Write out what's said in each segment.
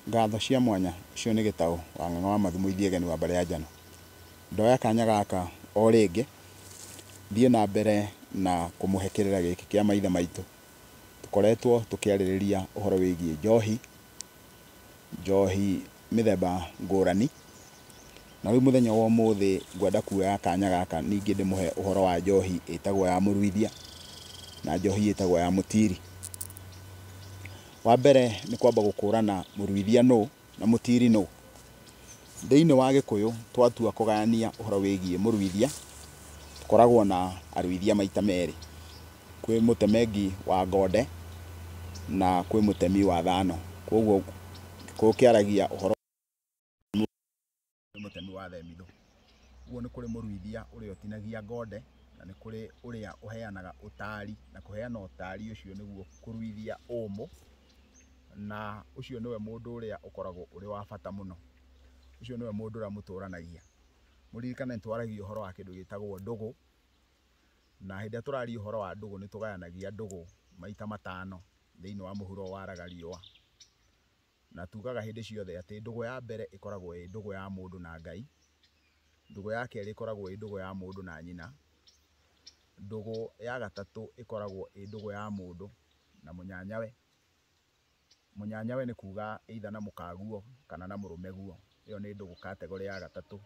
Ngatho cia mwanya ũcio nĩ Gĩtaũ wa Ng'ang'a wa Mathumo Ithiegeni wa mbarĩ ya Njano. Ndoya kanya gaka o rĩngĩ thiĩ na mbere na kũmũhe kĩrĩra gĩkĩ kĩa maithe maitũ. Tũkoretwo tũkĩarĩrĩria ũhoro wĩgiĩ njohi, njohi mĩthemba ngũrani. Na rĩu mũthenya wa ũmũthĩ ngwenda kuoya kanya gaka ningĩ ndĩmũhe ũhoro wa njohi ĩtagwo ya mũruithia na njohi ĩtagwo ya mũtiri. Wa mbere nĩ kwamba gũkũrana mũruithia nũ na mũtiri nũ. Thĩinĩ wa Gĩkũyũ twatua kũgayania ũhoro wĩgiĩ mũruithia, tũkoragwo na aruithia maita merĩ. Kwĩ mũtemengi wa ngonde na kwĩ mũtemi wa thano. Koguo Gĩkũyũ kĩaragia ũhoro mũtemi wa themithũ. Ũguo nĩ kũrĩ mũruithia ũrĩa ũtinagia ngonde na nĩ kũrĩ ũrĩa ũheanaga ũtari, na kũheana ũtari ũcio nĩguo kũruithia ũmũ, na ũcio nĩwe mũndũ ũrĩa ũkoragwo ũrĩ wa bata mũno. Ũcio nĩwe mũndũ ũrĩa mũtũranagia. Mũririkane nĩ twaragia ũhoro wa kĩndũ gĩtagwo ndũgũ, na hĩndĩ ĩrĩa tũraria ũhoro wa ndũgũ nĩ tũgayanagia ndũgũ maita matano thĩinĩ wa mũhuro waraga riũa. Na tugaga hĩndĩ ciothe atĩ ndũgũ ya mbere ĩkoragwo ĩ ndũgũ ya mũndũ na Ngai, ndũgũ ya kerĩ ĩkoragwo ĩ ndũgũ ya mũndũ na nyina, ndũgũ ya gatatũ ĩkoragwo ĩ ndũgũ ya mũndũ na mũnyanyawe. Mũnyanyawe nĩ kuga either na mũkaguo kana na mũrũmeguo, ĩyo nĩ ndũgũ category ya gatatũ.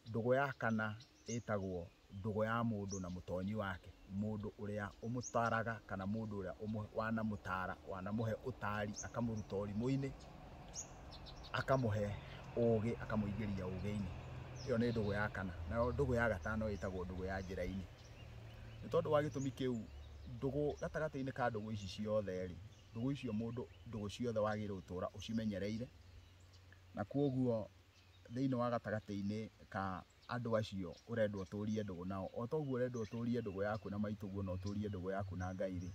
Ndũgũ ya kana ĩtagwo ndũgũ ya mũndũ na mũtonyi wake, mũndũ ũrĩa ũmũtaraga kana mũndũ ũrĩa wanamũtara, wanamũhe ũtari, akamũruta ũrimũ-inĩ, akamũhe ũgĩ, akamũingĩria ũgĩ-inĩ. Ĩyo nĩ ndũgũ ya kana. Nayo ndũgũ ya gatano ĩtagwo ndũgũ ya njĩra-inĩ. Nĩ tondũ wa gĩtũmi kĩu, ndũgũ gatagatĩ-inĩ ka ndũgũ ici ciothe rĩ, ndũgũ icio mũndũ, ndũgũ ciothe wagĩrĩirwo gũtũra ũcimenyereire, na koguo thĩinĩ wa gatagatĩ-inĩ ka andũ acio ũrendwo ũtũrie ndũgũ nao, o toguo ũrendwo ũtũrie ndũgũ yaku na maitũguo na ũtũrie ndũgũ yaku na Ngai rĩ,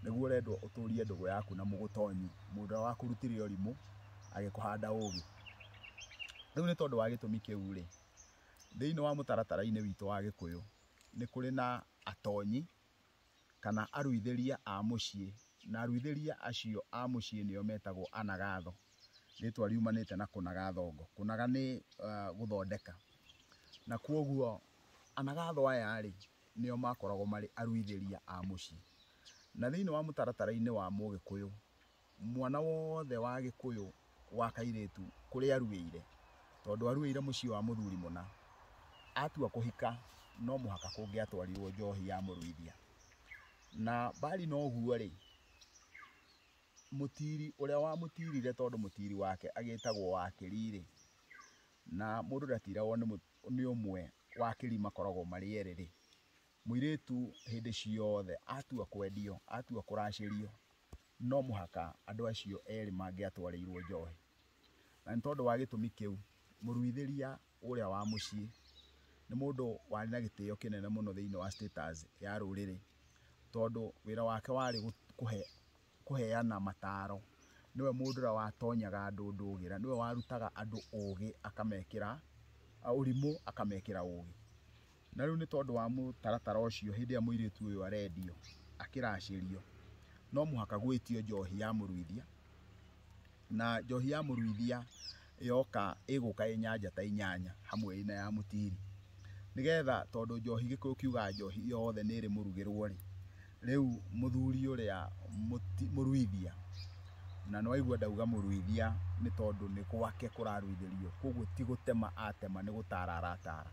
nĩguo ũrendwo ũtũrie ndũgũ yaku na mũgũtonyi, mũndũ ũrĩa wakũrutire ũrimũ agĩkũhanda ũgĩ. Rĩu nĩ tondũ wa gĩtũmi kĩu rĩ, thĩinĩ wa mũtaratara-inĩ witũ wa Gĩkũyũ nĩ kũrĩ na atonyi kana aruithĩria a mũciĩ, na aruithĩria acio a mũciĩ nĩo metagwo anagatho. Rĩtwa riumanĩte na kũnaga thongo. Kũnaga nĩ gũthondeka. Na koguo anagatho aya rĩ, nĩo makoragwo marĩ aruithĩria a mũciĩ. Na thĩinĩ wa mũtaratara-inĩ wa Mũgĩkũyũ, mwana wothe wa Gĩkũyũ wa kairĩtu kũrĩa aruĩire, tondũ aruĩire mũciĩ wa mũthuri mũna, atua kũhika no mũhaka kũngĩatwarirwo njohi ya mũruithia. Na mbali na ũguo rĩ, mũtiri ũrĩa wamũtirire, tondũ mũtiri wake agĩtagwo Wakĩri rĩ, na mũndũ ndatiragwo nĩ ũmwe, Wakĩri makoragwo marĩ erĩ rĩ, mũirĩtu hĩndĩ ciothe atua kwendio, atua kũracĩrio, no mũhaka andũ acio erĩ mangĩatwarĩirwo njohi. Na nĩ tondũ wa gĩtũmi kĩu, mũruithĩria ũrĩa wa mũciĩ nĩ mũndũ warĩ na gĩtĩo kĩnene mũno thĩinĩ wa status ya rũrĩrĩ, tondũ wĩra wake warĩ kũheana mataro. Nĩwe mũndũ ũrĩa watonyaga andũ ndũgĩra, nĩwe warutaga andũ ũgĩ akamekĩra ũrimũ, akamekĩra ũgĩ. Na rĩu nĩ tondũ wa mũtaratara ũcio, hĩndĩ ĩrĩa mũirĩtu ũyũ arendio akĩracĩrio, no mũhaka gwĩtio njohi ya mũruithia. Na njohi ya mũruithia yoka ĩgũka ĩ nyanja ta inyanya hamwe ĩna ya mũtiri, nĩgetha tondũ njohi Gĩkũyũ kiugaga njohi yothe nĩ ĩrĩ mũrugĩrwo rĩ, rĩu mũthuri ũrĩa mũruithia, na nĩ waigua ndauga mũruithia nĩ tondũ nĩ gwake kũraruithĩrio, koguo ti gũtema atema, nĩ gũtara aratara.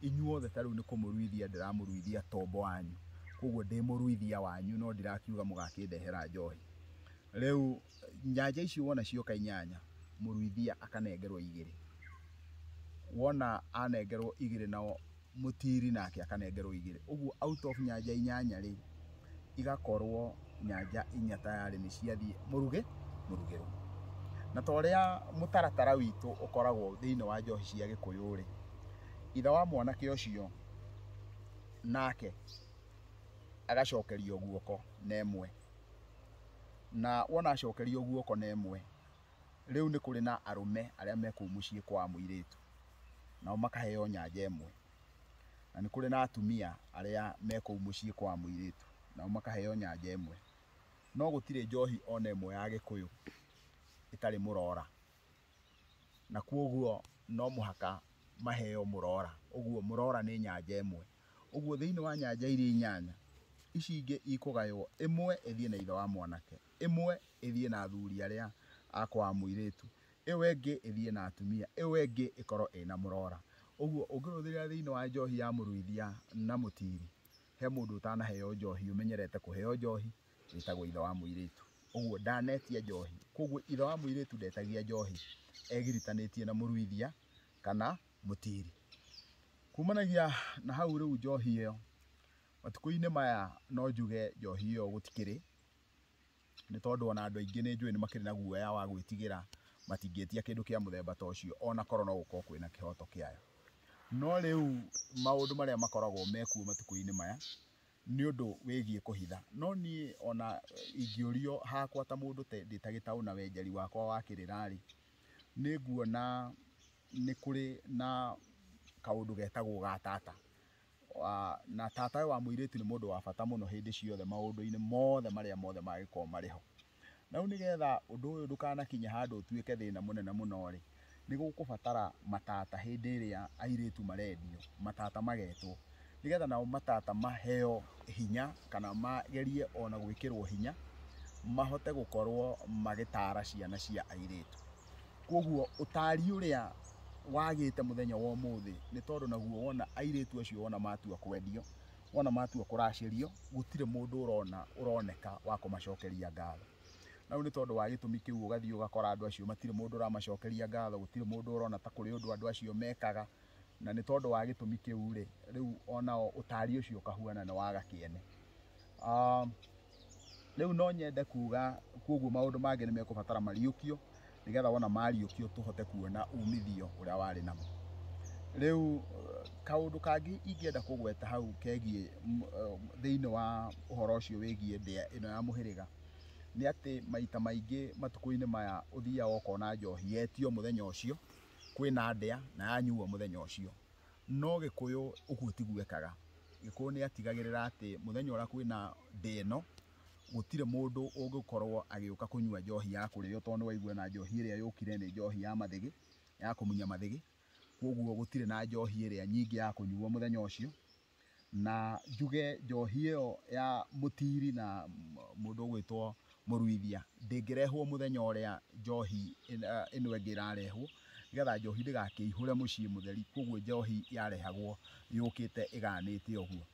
Inyuothe ta rĩu nĩ kũmũruithia ndĩramũruithia tombo wanyu, koguo ndĩ mũruithia wanyu no ndirakiuga mũgakĩndehera njohi. Rĩu nyanja icio wona cioka inyanya, mũruithia akanengerwo igĩrĩ. Wona anengerwo igĩrĩ, nao mũtiri nake akanengerwo igĩrĩ. Ũguo out of nyanja inyanya rĩ, igakorwo nyanja inya tayarĩ nĩ ciathiĩ mũrugĩrwo. Na ta ũrĩa mũtaratara witũ ũkoragwo thĩinĩ wa njohi cia Gĩkũyũ rĩ, ithe wa mwanake ũcio nake agacokerio guoko na ĩmwe. Na wona acokerio guoko na ĩmwe, rĩu nĩ kũrĩ na arũme arĩa me kũu mũciĩ kwa mũirĩtu, nao makaheo nyanja ĩmwe. Na nĩ kũrĩ na atumia arĩa me kũu mũciĩ kwa mũirĩtu, nao makaheo nyanja ĩmwe. No gũtirĩ njohi ona ĩmwe ya Gĩkũyũ ĩtarĩ mũrora, na kwoguo no mũhaka maheo mũrora. Ũguo mũrora nĩ nyanja ĩmwe. Ũguo thĩinĩ wa nyanja iria inyanya, ici ingĩ ikũgaywo, ĩmwe ĩthiĩ na ithe wa mwanake, ĩmwe ĩthiĩ na athuri arĩa a kwa mũirĩtu, ĩyo ĩngĩ ĩthiĩ na atumia, ĩyo ĩngĩ ĩkorwo ĩna mũrora. Ũguo ũngĩrũthĩrĩria thĩinĩ wa njohi ya mũruithia na mũtiri, he mũndũ ũtanaheo njohi ũmenyerete kũheo njohi wĩtagwo ithe wa mũirĩtu. Ũguo ndanetia njohi, koguo ithe wa mũirĩtu ndetagia njohi, egiritanĩtie na mũruithia kana mũtiri. Kumanagia na hau rĩu njohi ĩyo, matukũ-inĩ maya no njuge njohi ĩyo gũtikĩrĩ, nĩ tondũ ona andũ aingĩ nĩ njũĩ nĩ makĩrĩ na guoya wa gwĩtigĩra matingĩtia kĩndũ kĩa mũthemba ta ũcio, ona korwo no gũkorwo kwĩna kĩhoto kĩayo. No rĩu maũndũ marĩa makoragwo mekuo matukũ-inĩ maya nĩ ũndũ wĩgiĩ kũhitha. No niĩ ona ingĩũrio hakwa ta mũndũ ndĩ ta gĩtaũ na wenjeri wakwa wa kĩrĩra-rĩ, nĩ nguona nĩ kũrĩ na kaũndũ getagwo ga tata. Na tata wa mũirĩtu nĩ mũndũ wa bata mũno hĩndĩ ciothe maũndũ-inĩ mothe marĩa mothe mangĩkorwo marĩ ho. Na rĩu nĩgetha ũndũ ũyũ ndũkanakinye handũ ũtuĩke thĩna mũnene mũno-rĩ, nĩ gũkũbatara matata hĩndĩ ĩrĩa airĩtu marendio, matata magetwo, nĩgetha nao matata maheo hinya kana magerie ona gwĩkĩrwo hinya, mahote gũkorwo magĩtara ciana cia airĩtu. Koguo ũtari ũrĩa wagĩte mũthenya wa ũmũthĩ nĩ tondũ naguo wona airĩtu acio wona matua kwendio, wona matua kũracĩrio, gũtirĩ mũndũ ũrona ũroneka wa kũmacokeria ngatho. Na rĩu nĩ tondũ wa gĩtũmi kĩu ũgathiĩ ũgakora andũ acio matirĩ mũndũ ũramacokeria ngatho, gũtirĩ mũndũ ũrona ta kũrĩ ũndũ andũ acio mekaga, na nĩ tondũ wa gĩtũmi kĩu rĩ, rĩu onao ũtari ũcio ũkahuana nĩ waga kĩene. Rĩu no nyende kuga koguo maũndũ mangĩ nĩ mekũbatara mariũkio, nĩgetha wona mariũkio tũhote kuona umithio ũrĩa warĩ namo. Rĩu kaũndũ kangĩ ingĩenda kũgweta hau kegiĩ thĩinĩ wa ũhoro ũcio wĩgiĩ ndĩa ĩno ya mũhĩrĩga, nĩ atĩ maita maingĩ matukũ-inĩ maya ũthiaga ũkona njohi yetio mũthenya ũcio, kwĩna ndĩa na yanyuo mũthenya ũcio. No Gĩkũyũ ũguo tiguo ekaga. Gĩkũyũ nĩ atigagĩrĩra atĩ mũthenya ũrĩa kwĩna ndĩa ĩno, gũtirĩ mũndũ ũngĩkorwo agĩũka kũnyua njohi ya kũrĩo, tondũ nĩ waigua na njohi ĩrĩa yũkire nĩ njohi ya mathĩgĩ, ya kũmunya mathĩgĩ. Koguo gũtirĩ na njohi ĩrĩa nyingĩ ya kũnyuo mũthenya ũcio. Na njuge njohi ĩyo ya mũtiri na mũndũ ũgwĩtwo mũruithia ndĩngĩrehwo mũthenya ũrĩa njohi ĩno ĩngĩ ĩrarehwo, nĩgetha njohi ndĩgakĩihũre mũciĩ mũtheri. Koguo njohi yarehagwo yũkĩte ĩganĩte ũguo.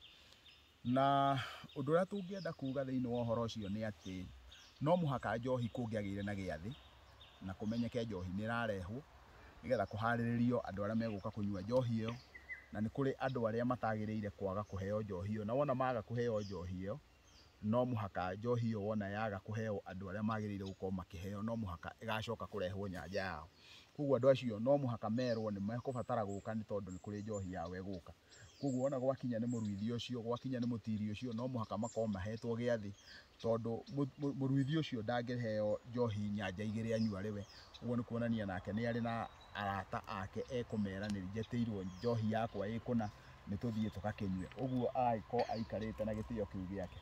Na ũndũ ũrĩa tũngĩenda kuga thĩinĩ wa ũhoro ũcio nĩ atĩ no mũhaka njohi kũngĩagĩire na gĩathĩ na kũmenyeke njohi nĩ ĩrarehwo, nĩgetha kũharĩrĩrio andũ arĩa megũka kũnyua njohi ĩyo, na nĩ kũrĩ andũ arĩa matagĩrĩire kwaga kũheo njohi ĩyo. Na wona maga kũheo njohi ĩyo, no mũhaka njohi ĩyo wona yaga kũheo andũ arĩa magĩrĩire gũkorwo makĩheo, no mũhaka ĩgacoka kũrehwo nyanja yao. Koguo andũ acio no mũhaka merwo nĩ mekũbatara gũka, nĩ tondũ nĩ kũrĩ njohi yao ĩgũka. Koguo wona gwakinya nĩ mũruithia ũcio, gwakinya nĩ mũtiri ũcio, no mũhaka makorwo mahetwo gĩathĩ, tondũ mũruithia ũcio ndangĩheo njohi nyanja igĩrĩ anyua arĩ we. Ũguo nĩ kuonania nake nĩ arĩ na arata ake ekũmera nĩ njetĩirwo njohi yakwa ĩkũna, nĩ tũthiĩ tũgakĩnyue. Ũguo agagĩkorwo aikarĩte na gĩtĩo kĩu gĩake.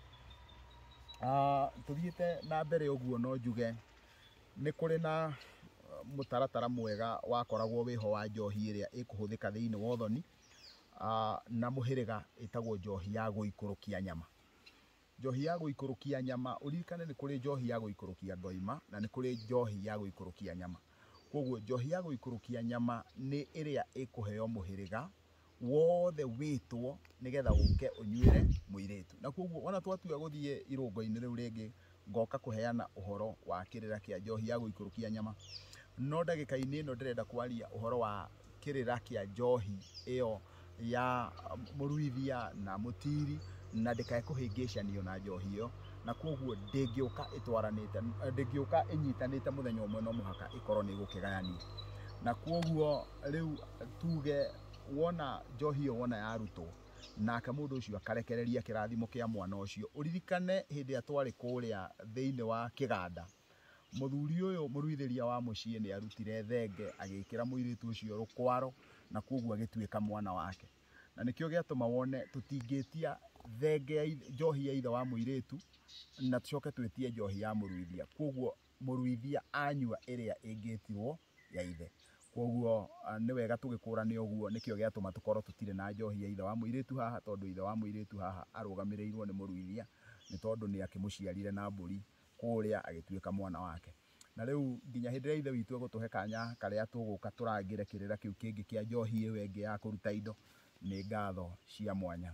Tũthiĩte na mbere ũguo no njuge nĩ kũrĩ na mũtaratara mwega wakoragwo wĩho wa njohi ĩrĩa ĩkũhũthĩka thĩinĩ wa ũthoni, na mũhĩrĩga, ĩtagwo njohi ya gũikũrũkia nyama. Njohi ya gũikũrũkia nyama, ũririkane nĩ kũrĩ njohi ya gũikũrũkia ngoima na nĩ kũrĩ njohi ya gũikũrũkia nyama. Koguo njohi ya gũikũrũkia nyama nĩ ĩrĩa ĩkũheo mũhĩrĩga wothe wĩtwo nĩgetha ũke ũnyuĩre mũirĩtu. Na koguo ona twatua gũthiĩ irũngo-inĩ rĩu rĩngĩ, ngoka kũheana ũhoro wa kĩrĩra kĩa njohi ya gũikũrũkia nyama. No ndagĩka-inĩ ĩno ndĩrenda kwaria ũhoro wa kĩrĩra kĩa njohi ĩyo ya mũruithia na mũtiri, na ndĩkae kũhĩngĩcanio na njohi ĩyo, na koguo ndĩngĩũka ĩtwaranĩte, ndĩngĩũka ĩnyitanĩte mũthenya ũmwe, no mũhaka ĩkorwo nĩ ĩgũkĩgayanio. Na koguo rĩu tuge wona njohi ĩyo wona yarutwo, nake mũndũ ũcio akarekereria kĩrathimo kĩa mwana ũcio. Ũririkane hĩndĩ ĩrĩa twarĩ kũrĩa thĩinĩ wa kĩganda, mũthuri ũyũ mũruithĩria wa mũciĩ nĩ arutire thenge agĩkĩra mũirĩtu ũcio rũkwaro, na koguo agĩtuĩka mwana wake. Na nĩkĩo gĩatũma wone tũtingĩtia thenge ya njohi ya ithe wa mũirĩtu, na tũcoke twĩtie njohi ya mũruithia. Koguo mũruithia anyua ĩrĩa ĩngĩtirwo ya ithe. Koguo nĩ wega tũgĩkũrane ũguo, nĩkĩo gĩatũma tũkorwo tũtirĩ na njohi ya ithe wa mũirĩtu haha, tondũ ithe wa mũirĩtu haha arũgamĩrĩirwo nĩ mũruithia, nĩ tondũ nĩ akĩmũciarire na mbũri kũrĩa agĩtuĩka mwana wake. Na rĩu nginya hĩndĩ ĩrĩa ithe witũ egũtũhe kanya karĩa tũgũka tũrangĩre kĩrĩra kĩu kĩngĩ kĩa njohi ĩyo ĩngĩ ya kũruta indo, nĩ ngatho cia mwanya.